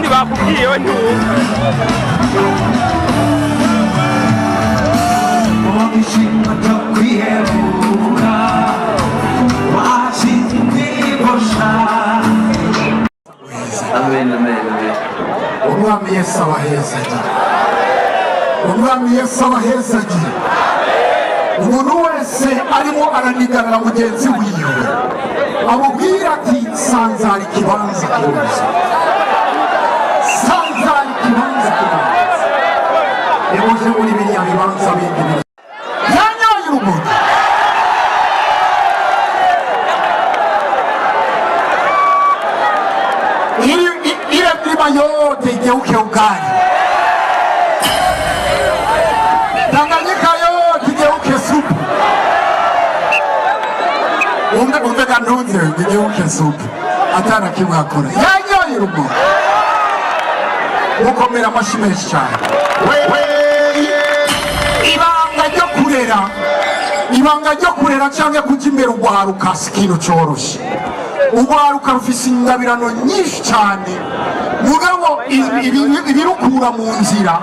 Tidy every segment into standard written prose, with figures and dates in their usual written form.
Kandi bakubwiye we ntiwumva. Amen, amen, amen. Umwami Yesu abahezagira, Umwami Yesu abahezagira. Umuntu wese arimo araniganira mugenzi wiwe, amubwira ati: "Sanzara ikibanza kibanza, sanzara ikibanza kibanza." Nimuje muri biriya bibanza bindi biri yanyoye urumogi. Ile milima yote igeuke ugali, Tanganyika yote igeuke supu. Umve, umve kantunze igeuke supu, atana kimwe akora, yanyoye urumogi. Mukomera amashyi menshi cyane. Ibanga ryo kurera, ibanga ryo kurera cyangwa kujya imbere ugwaruka si ikintu cyoroshye. Ugwaruka rufise ingabirano nyinshi cyane, mugabo ibirukura mu nzira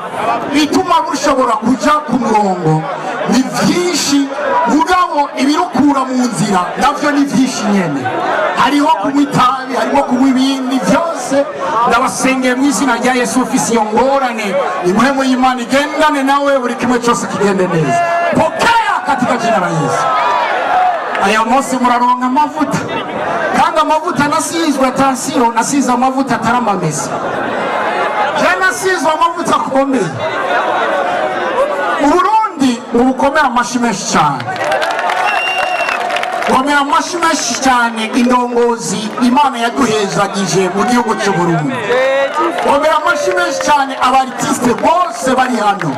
bituma rushobora kuja ku murongo ni byinshi, mugabo ibirukura mu nzira navyo ni byinshi nyene. Hariho kunywa itabi, harimo kunywa ibindi byose. Ndabasengeye mu izina rya Yesu, ufise iyo ngorane, impwemu y'Imana igendane nawe, buri kimwe cyose kigende neza. Pokea katika jina la Yesu. Aya munsi muraronka amavuta, kandi amavuta nasizwe, attention, nasize amavuta atari amamesa. Je nasizwe amavuta akomeye. Uburundi ubukomera amashyi menshi cyane, komera amashyi menshi cyane indongozi Imana yaduhezagije mu gihugu cy'Uburundi. Komera amashyi menshi cyane aba artistes bose bari hano.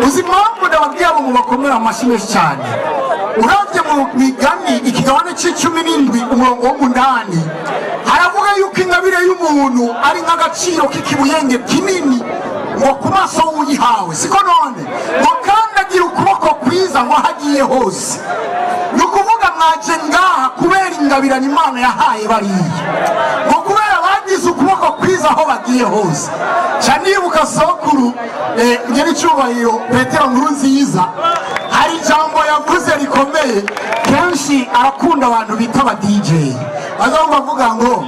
Uzi impamvu ndababwira ngo mubakomere amashyi menshi cyane? Uravye mu Migani ikigabane c'icumi n'indwi, umurongo w'umunani, haravuga yuko ingabire y'umuntu ari nk'agaciro k'ikibuyenge kinini ngo ku maso w'uyihawe, siko none? Ngo kandi agira ukuboko kwiza ngo aho agiye hose. Ni ukuvuga mwaje ngaha kubera ingabirano Imana yahaye bariya, ngo kubera bagize ukuboko kwiza aho bagiye hose. Ca nibuka sokuru nyiricyubahiro Petero Nkuru Nziza, hari ijambo yavuze rikomeye. Kenshi arakunda abantu bita aba DJ, bazumva avuga ngo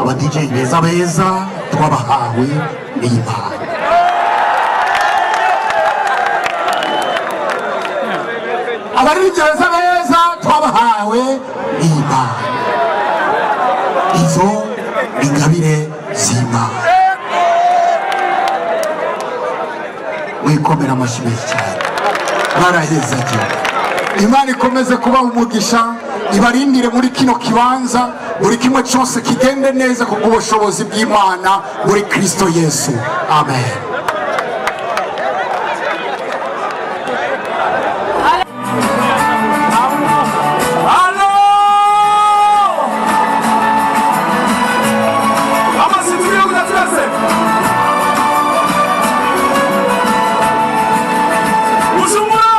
aba DJ beza beza twabahawe n'Imana. Abaririmbyi beza beza twabahawe n'Imana. Izo ni ingabire z'Imana. Wikomera amashyi menshi cyane, barahezagiwe. Imana ikomeze kubaha umugisha, ibarindire muri kino kibanza, buri kimwe cyose kigende neza ku bw'ubushobozi bw'Imana muri Kristo Yesu. Amen. Allô! Amashyi tugiye twese. Bujumbura!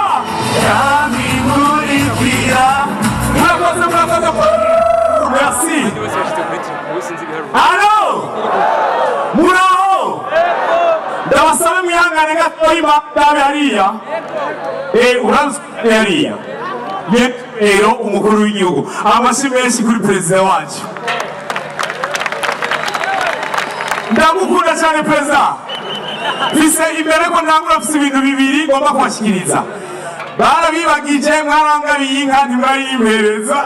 Yamimurikira. Murakoze, murakoze. Merci. Allô! Muraho! Ndabasabe mwihangane gatoyi ndabe hariya. Uranzi hariya. Rero umukuru w'igihugu, amashyi menshi kuri perezida wacu. Ndagukunda cyane, perezida. Mfise imbere ko ntangura, mfise ibintu bibiri ngomba kubashyikiriza. Barabibagije, mwarangabiye inka ntimwariyimpereza.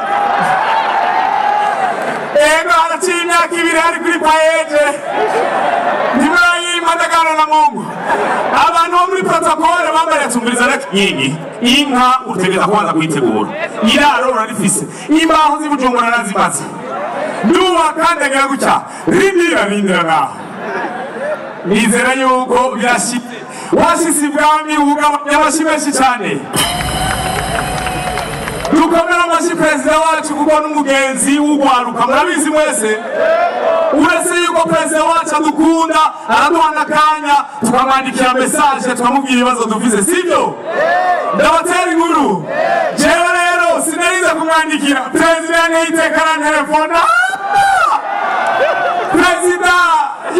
Ego, haraciye imyaka 2 hari kuri PAEEJ, ntimurayimpa. Ndagana na Mungu, abantu bo muri protocole bambariye atumbiriza reka nyingi inka utegereza kubanza kuyitegura, iraro urarifise, imbaho z'Ibujumbura nazimaze ndubaka, ndagira gutya. Rindira, rindira ngaho, nizera yuko birashitse, washitse ibwami wugabanya. Amashyi menshi cyane, dukomere amashyi perezida wacu kuko n'umugenzi w'ugwaruka, murabizi mwese. Uretse yuko perezida wacu adukunda, araduha n'akanya tukamwandikira message, tukamubwira ibibazo dufise, sibyo? Ndabatera inkuru, jewe rero sinariza kumwandikira perezida, ntiyiteka arantelefona. Perezida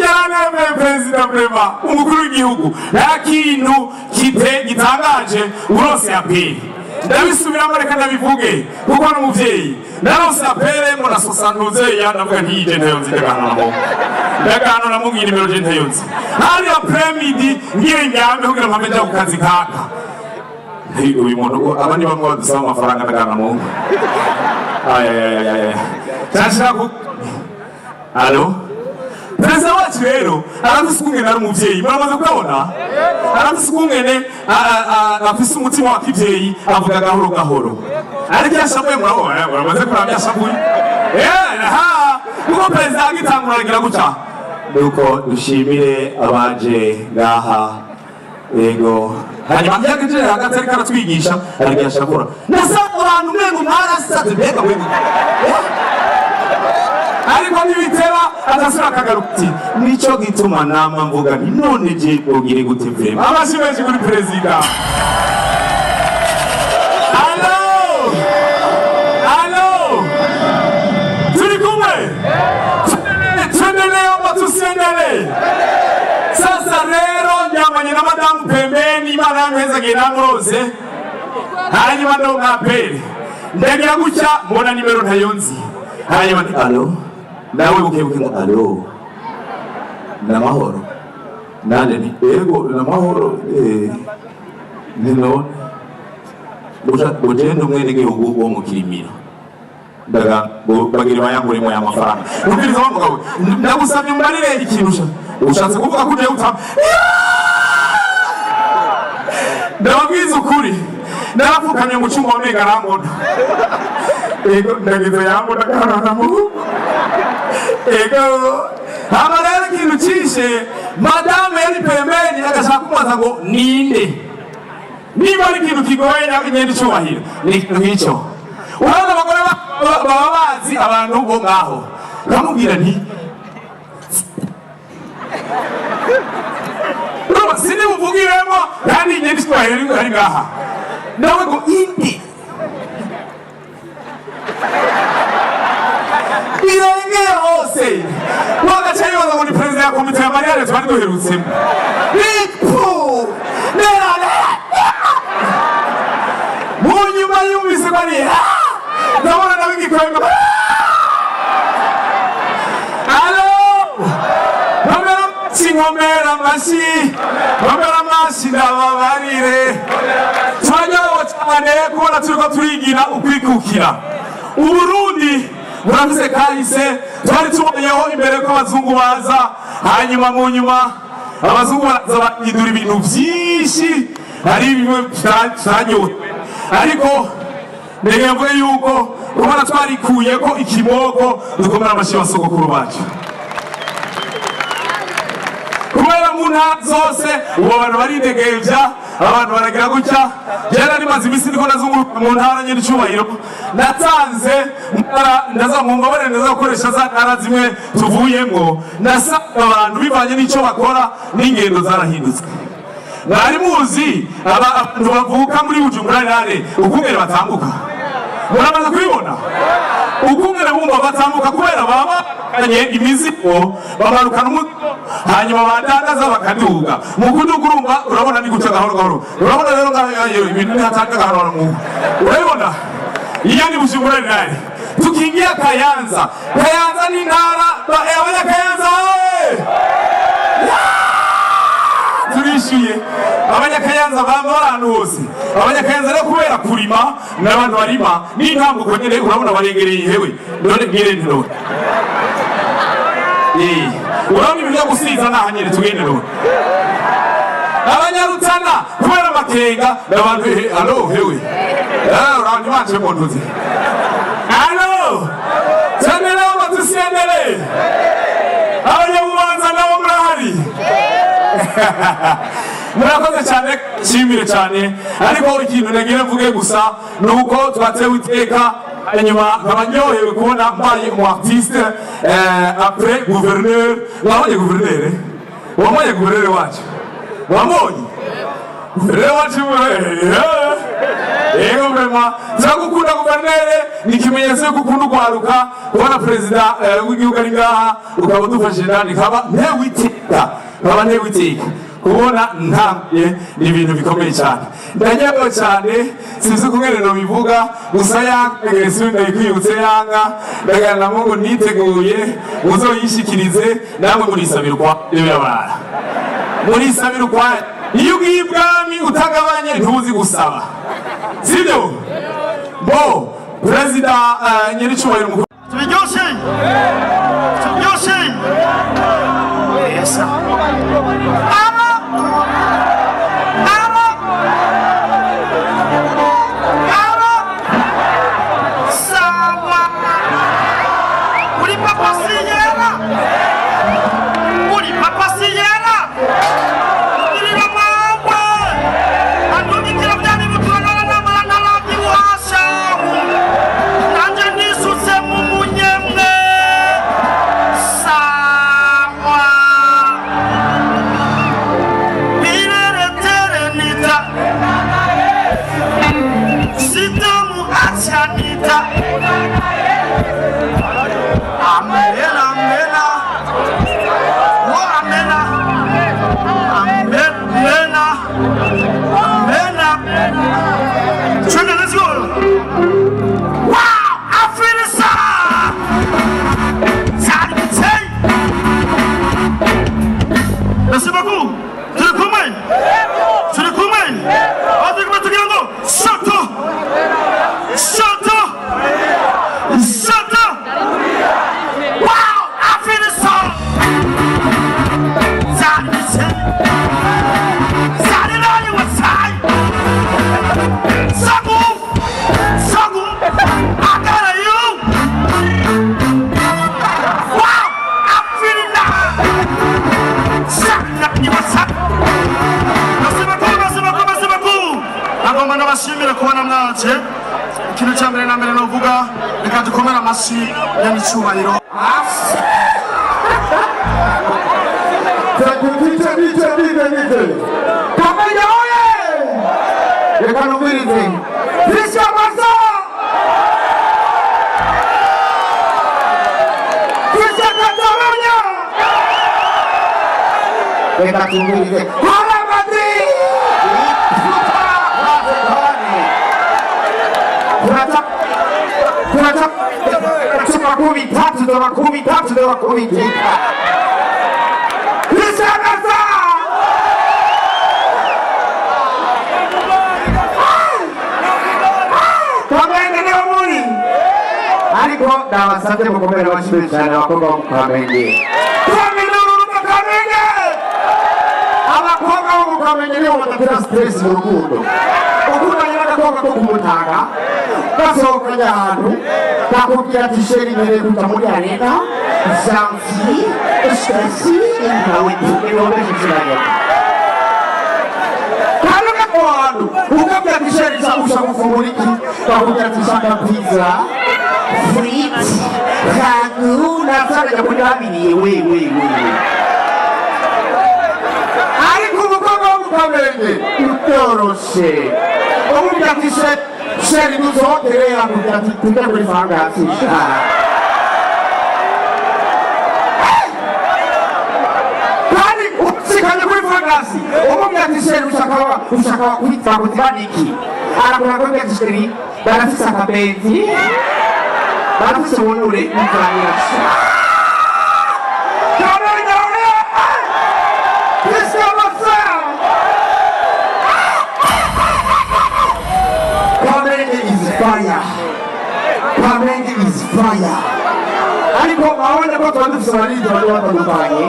yarantemeye, perezida vraiment, umukuru w'igihugu, nta kintu kite gitangaje urose appel. Ndabisubiramo, reka ndabivuge kuko n'umuvyeyi narose appel ngo nasosantuzeya, ndavuga ntiyije ntayonzi, ndaganura mu ndaganura mubwira nimero je ntayonzi. Hari après-midi ngiye njyame kugira mpame nja ku kazi kaka. Uyu muntu, aba ni bamwe badusaba amafaranga, ndagana mu ayayayaya cyashaka ku allô. Perezida wacu rero arafise ukungene ari umuvyeyi, muramaze kubabona, arafise ukungene afise umutima wa kivyeyi, avuga gahoro gahoro, ariko iyo ashavuye murabona, muramaze kuraba yashavuye. Aha kuko perezida agitangura aragira gutya. Nuko dushimire abaje ngaha, yego. Hanyuma iyo agejeje hagati ariko aratwigisha, aragira ashavura, nasanga abantu umengo mwarasaze, mbega mwebwe, ariko ntibiteba atasubira akagaruka ati nico gituma nama mvuga nti none je ugire gute? Vraiment, amashyi menshi kuri perezida. Allô, allô, turi kumwe, tuendelee ama tusiendelee? Sasa rero njamanye na madamu pembeni, Imana yamuhezagiye namurose. Hanyuma ndonka appel, ndagira gutya mbona nimero ntayonzi. Hanyuma nti allô, nawe bukebuke ngo allô, namahoro? Nanje nti ego, namahoro. Ni none ugenda umwenegihugu wo mu Kirimiro, ndaga bagira bayanguremo ya mafaranga. Ubwiriza wa mugabo, ndagusabye umbarire ikintu ushatse kuvuga ko ugiye gutamba. Ndababwiza ukuri, narapfukamye mu cyumba, wamenga arambona. Ego, ndagize yambona karana mu ego. Hama rero ikintu cishe madame yari pembeni, agashaka kumubaza ngo ninde. Niba ari ikintu kigoye nyenda icubahiro ni ikintu nk'icyo. Urabona abagore baba bazi abantu bo ngaho, bamubwira nti urumva sindi buvugiremo kandi nyenda icubahiro ari ngaha, nawe ngo indi irengeye hose, wagaca yibaza ngo ni perezida ya komite ya mariage twari duherutsemo. Ipu nera nera, mu nyuma yumvise ko ari ndabona nawe igikombe. Allô, komera amashyi, nkomera amashyi, komera amashyi, ndababarire. Turaryohewe cyane kubona turiko turigira ukwikukira. Uburundi burafise kahise, twari tubayeho imbere ko abazungu baza. Hanyuma mu nyuma abazungu baraza bahindura ibintu byinshi, hari bimwe tutanyohewe, ariko ndege mvuge yuko ubona twarikuye ko ikiboko. Dukomera amashyi basogokuru bacu, kubera mu ntara zose ubu abantu baridegembya, abantu baragira gutya. Jera rimaze iminsi ndiko ndazunguruka mu ntara nyine icubahiro natanze ntara, ndaza mu mbabare, ndaza gukoresha za ntara zimwe tuvuyemwo. Nasanga abantu bivanye n'ico bakora n'ingendo zarahindutse. Mwari muzi abantu bavuka muri Bujumbura rare ukungene batambuka? Muramaze kubibona ukungene bumva batambuka, kubera baba bakanye imizigo, bamanukana umuzigo, hanyuma badandaza bakaduga. Mu kuduga urumva urabona ni gutya gahoro gahoro. Urabona rero ngaho ibintu nihatanga gahoro mu urabibona iyo ni Bujumbura rare. Tukiingia Kayanza, Kayanza ni ntara abanyakayanza oye! Turishyuye abanyakayanza baba bari ahantu hose. Abanyakayanza rero kubera kurima n'abantu barima n'intambuko nyene, urabona barengereye hewe. None ngire nti none urabona ibintu byo gusiza naha nyene, tugende none. Abanyarutana kubera amakenga n'abantu allô hewe, urabona ibanje mu ntuzi. Allô, tuendelee ama tusiendelee? Abanyabubanza nabo murahari, murakoze cyane, nshimire cyane. Ariko ikintu nagira mvuge gusa ni uko twatewe iteka, hanyuma nkaba ndyohewe kubona mbaye umu artiste après gouverneur. Wabonye gouverneur? Wabonye gouverneur wacu? Wabonye gouverneur wacu? Yego, vraiment turagukunda guverineri. Ni ikimenyetso yuko ukunda urwaruka kubona perezida w'igihugu ari ngaha, ukaba udufashije nani, nkaba ntewe iteka, nkaba ntewe iteka kubona ntamye. Ni ibintu bikomeye cyane, ndanyagwa cyane, sinzi ukungene nobivuga. Gusa yanka ndayikwibutse, yanka ndagana na Mungu niteguye muzoyishikirize namwe. Murisabirwa ibirabara, murisabira ukwanyu. Iyo ugiye ibwami utagabanye ntuzi gusaba, sibyo? Bo perezida, nyir'icyubahiro mukuru. Tubiryoshe, tubiryoshe. Yes. Aba aba aba sawa. Uri papa siyera, uri papa siyera. Irira mama andungikira bya bibutura namara ntarabyibuhasha nanje nisutse mu munyemwe. Sawa, birereterenita sitamu achanita. Amena, amena, oh amena, amena, amena. Trigger, let's go. Wow, I feel it, sir. Merci beaucoup. Turi kumwe, turi kumwe. Aho turi kumwe tugira ngo shato shato shato. Wow, I feel it so. Saturday, Saturday, what's time? Sagu, Sagu, I got you. Wow, I feel it now. Saturday, what's up? Merci beaucoup, merci beaucoup, merci beaucoup. Nagomba ndabashimire kubona mwaje. Ikintu cya mbere na mbere novuga, reka dukomere amashyi y'amicyubahiro. Thank you, DJ, DJ, DJ, DJ. Kamenge oye! Reka numvirize. Fisha Masa! Fisha Catalonia! Reka tumvirize. Hala Madrid! Tunataka 13 13 19. Fisha Masa! Kamenge niho muri, ariko ndabasabye mukomere amashyi menshi cyane abakobwa bo mu Kamenge. Kamenge urubuga Kamenge, abakobwa bo mu Kamenge nibo badatera stress mu rukundo. Ukundanye n'agakobwa ko kumutanga, gasohokanye ahantu, kakubwira ati: "Chéri, nkeneye kuja muri arena janvier stress nawe ibihombeje kiragera." Kanuka ku hantu ukabwira ati: "Chéri, ushaka gufungura iki?" Bakubwira ati: "Shaka pizza, frites, ragu nasanga kuri babiriye." We we we, ariko umukobwa wo mu Kamenge utoroshe, umubwira ati: "Chéri, dusohokere," akubwira ati: "Tujya kuri fangasi." Kandi usikanye kuri fangasi, umubwira ati: "Chéri, ushaka kwitwa kugira niki?" Arakora, akubwira ati: "Chéri, barafise akabenzi, barafise ubunure muganira." Kamenge oye! Christian Marcel! Kamenge is fire. Kamenge is fire. Ariko mwabonye ko tuba dufise abarinzi bari batandukanye,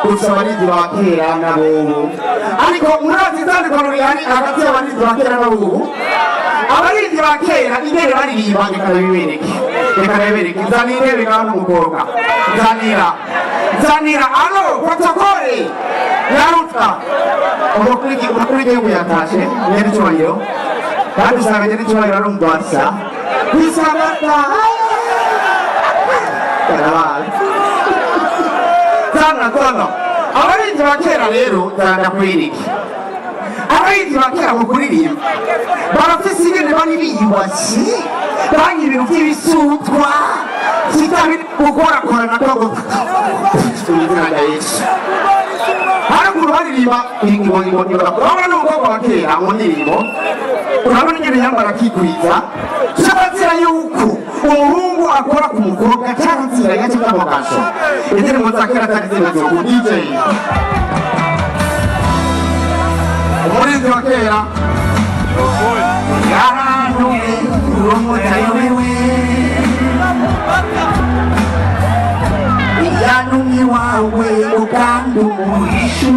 dufise abarinzi ba kera n'abubu. Ariko murazi itandukaniro rihari hagati y'abarinzi ba kera n'abubu? Abarinzi ba kera ingene baririmba, reka ndabibereke, reka ndabibereke. Nzanira intebe ngaho n'umukobwa, nzanira, nzanira. Allô, protocole, nyaruta. Umukuru w'igihugu yatashe, nyiricyubahiro, kandi usanga nyiricyubahiro ari umugwasa kwisabata. Zana, zana. Abarinzi ba kera rero, ndakwereke. Abaririmbyi ba kera mu kuririmba barafise ingene bari biyubashye, banywa ibintu by'ibisutwa kitabi gukorakorana ko izina rya Yesu. Haruguru baririmba ingo, urabona n'umukobwa wa kera mu ndirimbo, urabona ingene yambara akikwiza. Kirazira yuko umuhungu akora ku mukobwa, cyarazira, yaca mu kasho. Indirimbo za kera zari zimeze ku DJ. Umurinzi wa kera yarantuye umutayobewe, yanumye wawe kandi umuhishu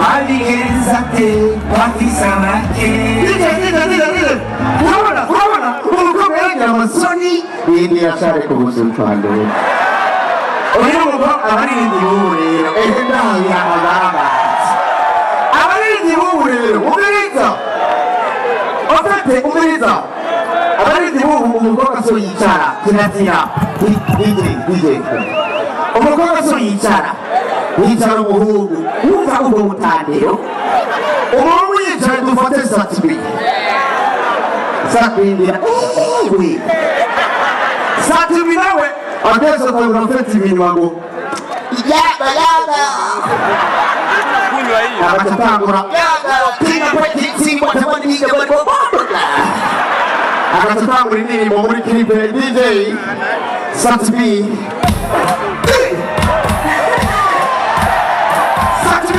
wabigenza te wafise amake. Urabona, urabona umukobwa yagira amasoni yindi yashare ku buzima. Uyu mukobwa, abaririmbyi b'ubu rero, ehe, ndahira ababazi abaririmbyi b'ubu rero, umviriza ofete, umviriza, abaririmbyi b'ubu, umukobwa so yicara, kirazira. DJ, DJ, umukobwa so yicara, yicara umuhungu. Wumva ubwo butandero, umuhungu yicaye, dufate Sat-B, sakwindira ewe Sat-B nawe akenshi atangura afata iminwa ngo yaga yaga, agaca atangura tinga kwetitsingwa taboniga, agaca atangura indirimbo muri clip. DJ, Sat-B, Sat-B.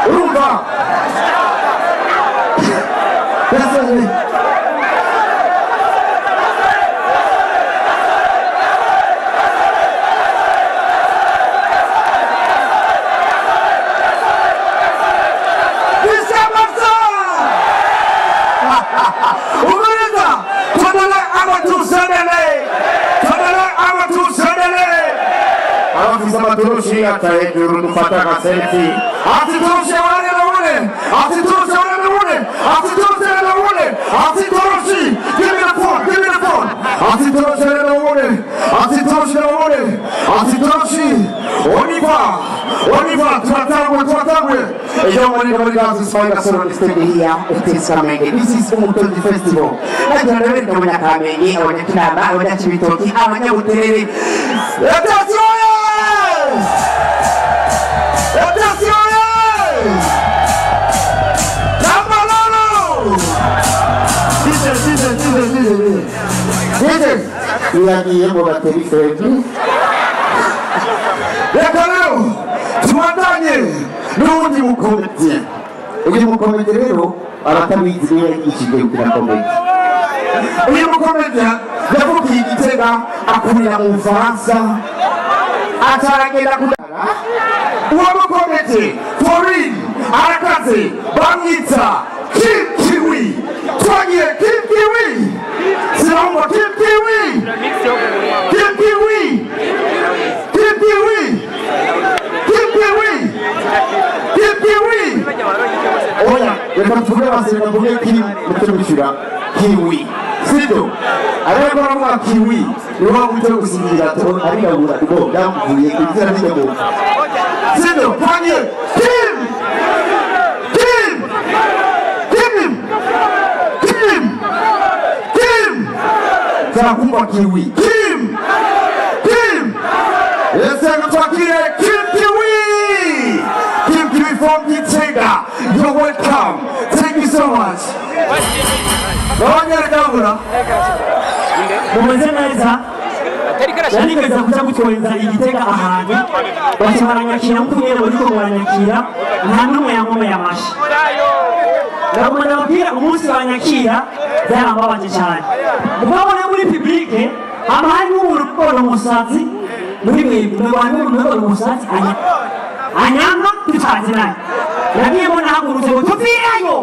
Urumva Yasoje. Bisabasa! Umviriza! Tonele abatusenele! Tonele abatusenele! Abafise amatoroshi aca hejuru, dufata agaselfie. Ati toroshe wale na wale! Ati toroshe wale na wale! Ati toroshe na wale! Ati toroshi! Give me the phone! Give me the phone! Ati toroshe na wale! Ati toroshe na wale! Ati toroshi! On y va! On y va! Turatangwe, turatangwe! Ejo muri Gazi Swahili Gasoro Stadium here, it is Kamenge. This is Umutozi Festival. Nagira ndabereka Abanyakamenge, Abanyakinama, Abanyakibitoki, Abanyabuterere. Attention! Attention! Namalolo! DJ, DJ, DJ, DJ, DJ. Biragiye ngo batere ifembe. Reka rero tubandanye n'uwundi mukomediye. Uyu mukomediye rero, abatabizi, niwe yigishije gukina comedy. Uyu mukomediye yavukiye i Gitega, akurira mu Bufaransa, ataragenda kudara. Uwo mukomediye forin arakaze, bamwita Kim Kiwi. Twagiye, Kim Kiwi, sinumva Kim Kiwi, Kim Kiwi, Kim Kiwi, Kim Kiwi, Kim Kiwi. Oya, reka tuvuge basi, reka tuvuge Kim, muce mushyira Kiwi, sibyo? Ariko baravuga Kiwi, niyo mpamvu icyo gusigira arigabura ngo byamuvuye ku izina ry'ingabo, sibyo? Twagiye, Kim, Kim, Kim, Kim, Kim. Turakumva Kiwi, Kim, Kim. Ese twakire Kim Kiwi, Kim Kiwi from Gitega. You're welcome, thank you so much. Abanyarwanda. Mumeze neza. Yarigeze kuja gutwenza igitega ahantu, baca baranyakira nk'uko nyene bariko baranyakira, nta n'umwe yankomeye amashi. Ndaguma ndababwira, umunsi banyakira byarambabaje cyane. Mugabo rero muri public hama harimo umuntu ukora umusazi muri mwebwe, harimo umuntu ukora umusazi anyanga tutazinanye. Nagiye mbona ahagurutse ngo tuvirayo,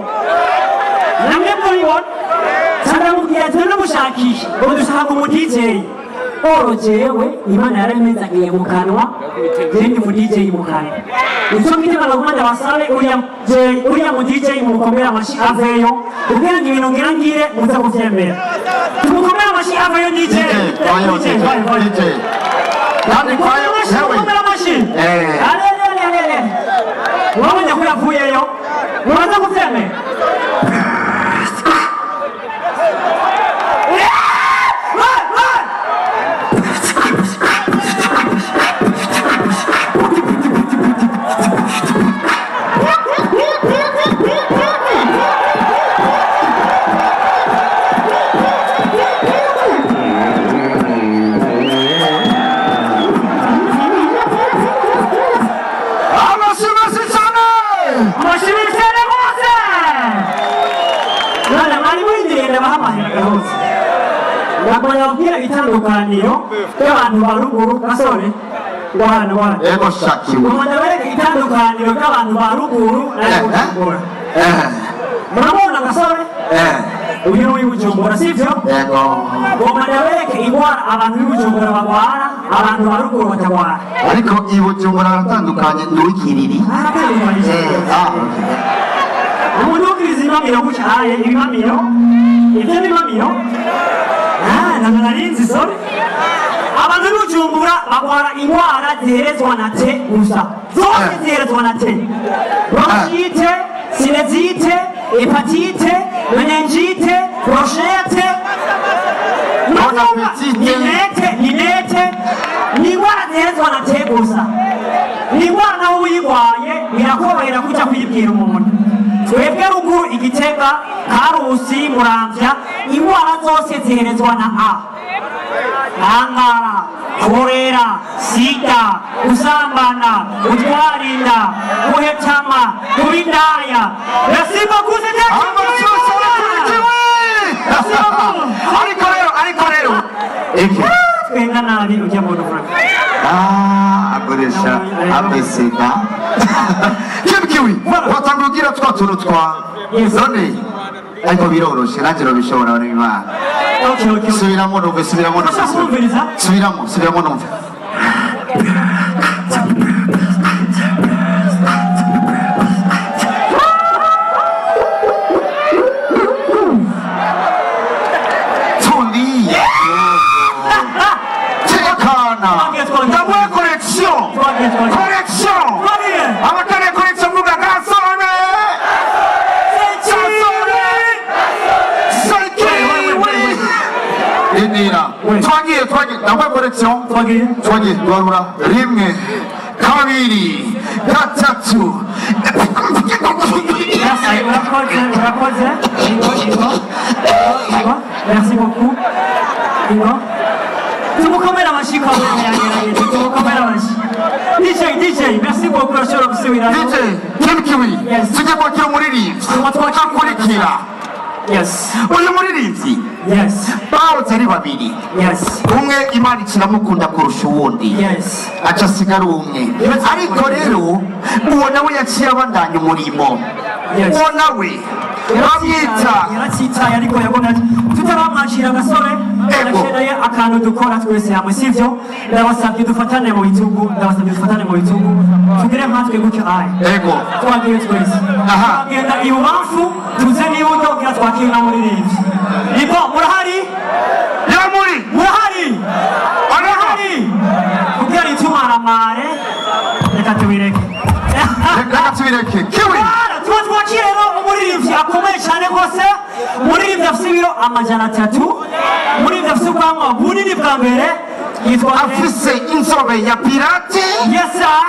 namwe mubibona, ndamubwira ati namushakisha ngo dushaka umu DJ. Oro jewe Imana yarampezagiye mu kanwa, je ndi mu DJ mu kanwa. Icyo ngitema naguma ndabasabe, uriya uriya mu DJ mumukomere amashi aveyo, kugira ngo ibintu ngira ngire muze kuvyemera. Tumukomere amashi aveyo DJ. Vayo. DJ, DJ. vayo, vayo. DJ kandi Mukomere kwayo amashi, hewe. Mukomere amashi. Eh. Ale, ale, ale, ale. Wabonye ko yavuyeyo, muraza kuvyemera. Amashi menshi cyane. Amashuri cyane rwose. Mwana mwari murindiriye ndabaha amahera gahose. Ntabwo nababwira itandukaniro ry'abantu ba ruguru, gasore ngwana ngwana. Ego shakiwe. Ngo ndabereke itandukaniro ry'abantu ba ruguru n'ab'i Bujumbura. Murabona gasore? Uyu ni uw'i Bujumbura, sivyo? Ego. Ngomba ndabereke ingwara abantu b'i Bujumbura bagwara, abantu ba ruguru batagwara. Ariko i Bujumbura haratandukanye, ndi uw'ikiriri. Haratandukanye. Ah, okay. Umuntu wokiriza ibimamiro gutya aye, ibimamiro ibyo bimamiro. Ah, ntabwo narinzi, sorry. Abantu b'i Bujumbura bagwara ingwara ziherezwa na te gusa, zose ziherezwa na te: bronchite, sinusite, hépatite, méningite, brochette. Bon appétit. Ninete ninete, ni ingwara ziherezwa na te gusa. Ni ingwara nawe uyigwaye birakorohera kuja kuyibwira umuntu. Twebwe ruguru, Igitega, Karusi, Muramvya, ingwara zose ziherezwa na a: angara, korera, sida, gusambana, gutwara inda, guhetama, kuba indaya. Merci beaucoup, c'était Amashi cyane. Ariko rero iki Twenga nabi ujya muntu, Frank. Ah, akoresha abeseda. Kiwi watanga ugira twa tuntu twa Yes. none, ariko biroroshe, nanjye urabishobora n'Imana. Okay. Subiramo numve, subiramo numve. Urashaka kumviriza? Subiramo, subiramo numve. Tulia, tekana. Twagiye, twagiye. Ndaguhe correction. Twagiye, twagiye. Correction. Twagiye. Abatari correction, vuga gasore. Gasore. Sekiwi. Indira. Twagiye, twagiye, ndaguhe correction. Twagiye. Twagiye, duharura rimwe, kabiri, gatatu. Merci, urakoze, urakoze. Ingo, ingo, ingo. Merci beaucoup. Ingo. Tumukomere amashyi kwa yagerageje. Tumukomere amashyi. DJ, DJ, merci beaucoup, urashobora gusubirayo. DJ Kim Kiwi. Yes. Tujye kwakira umuririmbyi Twakira. akurikira. Uyu muririmbyi bahoze ari babiri. Umwe Imana ikiramukunda kurusha uwundi, aca asigara umwe. Ariko rero uwo nawe yaciye abandanya umurimo. Uwo nawe bamwita Yaratsitaye, ariko yagomye ati tutaramwakira agasore. Ego. Arakeneye akantu dukora twese hamwe, sivyo? Ndabasabye dufatane mu bitugu, ndabasabye dufatane mu bitugu, tugire nkatwe gutyo aye. Ego. Twagiye twese. Aha. Tugenda ibubamfu tuze n'iburyo kugira twakire n'umuririmbyi. Niko murahari? Yamuri. Murahari? Murahari? Kugira itumaramare, reka tubireke. Reka tubireke, Kiwi. Bana, tuba twakire rero umuririmbyi akomeye cyane rwose, umuririmbyi afite ibiro 300, umuririmbyi afite ubwanwa bunini bwa mbere, yitwa Afise inzobe ya pirate. Yes sir.